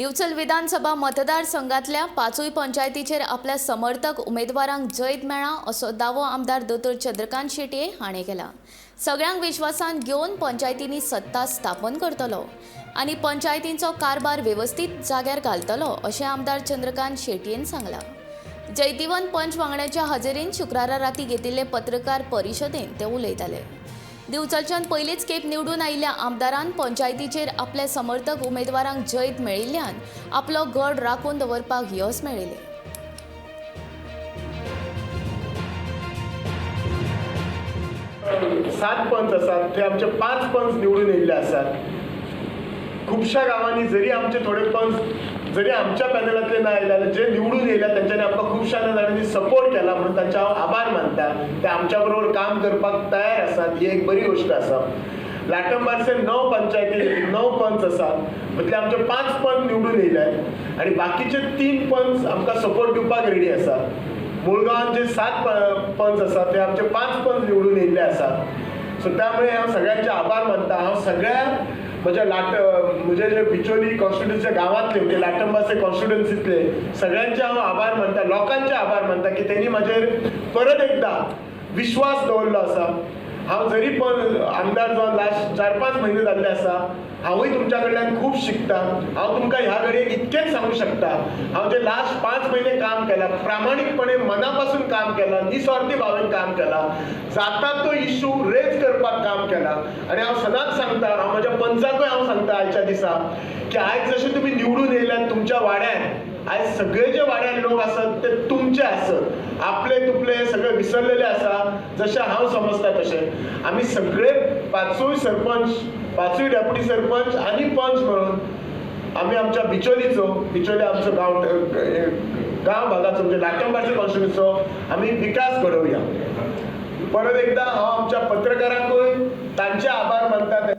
दिवचल विधानसभा मतदारसंघातल्या पांचूय पंचायतीचेर आपल्या समर्थक उमेदवारांक जैत मेळ्ळां असो दावो आमदार दोतोर चंद्रकांत शेटये हाणें केला. सगळ्यांक विश्वासांत घेवन पंचायतींनी सत्ता स्थापन करतलो आनी पंचायतींचो कारभार वेवस्थीत जाग्यार घालतलो अशें आमदार चंद्रकांत शेटयेन सांगलां. जैतिवंत पंच वांगड्यांच्या हजेरीन शुक्रारा राती घेतिल्ले पत्रकार परिशदेंत ते उलयताले. दिवचलच्यान पयलीच खेप निवडून आयिल्ल्या आमदारान पंचायतीचेर आपल्या समर्थक उमेदवारांक जैत मेळिल्ल्यान आपलो गड राखून दवरपाक यश मेळिल्लें. 7 पंच आसात, ते आमचे 5 पंच निवडून येयल्ले आसात. खुबश्या गांवांनी जरी आमचे थोडे पंच जरी आमच्या पॅनलांतले ना आयले जाल्यार जे निवडून येयल्या तेंच्यांनी आमकां खुबश्या जाणांनी सपोर्ट केला म्हणून तांचे हांव आभार मानता. ते आमच्या बरोबर काम करपाक तयार आसात, ही एक बरी गोश्ट आसा. लाटंबारसे 9 पंचायती 9 पंच आसात, म्हटल्यार आमचे 5 पंच निवडून येयल्यात आनी बाकीचे 3 पंच आमकां सपोर्ट दिवपाक रेडी आसात. मुळगांवान जे 7 पंच आसात ते आमचे 5 पंच निवडून येयल्ले आसात. सो त्यामुळे हांव सगळ्यांचे आभार मानता. हांव सगळ्या म्हज्या म्हजे जे बिचोली कॉन्स्टिट्युन्सीच्या गांवांतले म्हणजे लाटंबारसे कॉन्स्टिट्युन्सीतले सगळ्यांचे हांव आभार मानता, लोकांचे आभार मानता की तेणी म्हाजेर परत एकदा विश्वास दवरलो आसा. हांव जरी पण आमदार जावन लास्ट 4-5 म्हयने जाल्ले आसा, हांवूय तुमच्या कडल्यान खूब शिकता. हांव तुमकां ह्या घडयेक इतकेंच सांगूंक शकता, हांव जे लास्ट 5 म्हयने काम केलां, प्रामाणीकपणे मना पासून काम केलां, निस्वार्थी भावेन काम केलां, जाता तो इशू रेज करपाक काम केलां. आनी हांव सदांच सांगता, हांव म्हज्या पंचाकूय हांव सांगता आयच्या दिसा की आयज जशें तुमी निवडून येयल्यात तुमच्या वाड्यान, आयज सगळे जे वाड्यान लोक आसत ते तुमचे आसत, आपले तुपले सगळे विसरलेले आसा जशें हांव समजता तशें. आमी सगळे 5 सरपंच, 5 डेप्युटी सरपंच आनी पंच म्हणून आमी आमच्या बिचोलीचो, बिचोली आमचो गांव गांव भागाचो म्हणजे लाटंबारचे कॉन्स्टिट्युन्सीचो आमी विकास घडोवया. परत एकदा हांव आमच्या पत्रकारांकूय तांचे आभार मानता.